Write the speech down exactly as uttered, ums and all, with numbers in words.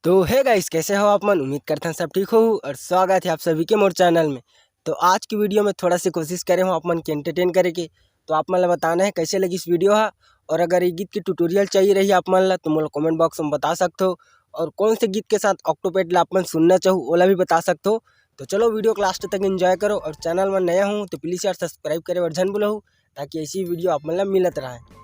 तो hey guys, कैसे हो आप मन? उम्मीद करथन सब ठीक हो और स्वागत है आप सभी के मोर चैनल में। तो आज की वीडियो में थोड़ा सी कोशिश करे हो आप मन के एंटरटेन करे के। तो आप मन ला बताना है कैसे लगी इस वीडियो हा, और अगर ये गीत के ट्यूटोरियल चाहिए रही आप मन ला तो मोला कमेंट बॉक्स में बता सकते हो, और कौन से गीत के साथ ऑक्टोपैड ला आप मन सुनना चाहो ओला भी बता सकते हो। तो चलो वीडियो को लास्ट तक एंजॉय करो, और चैनल में नया हूँ तो प्लीज यार सब्सक्राइब करे बर झन भूलहू, ताकि ऐसी वीडियो आप मन ला मिलत रहे।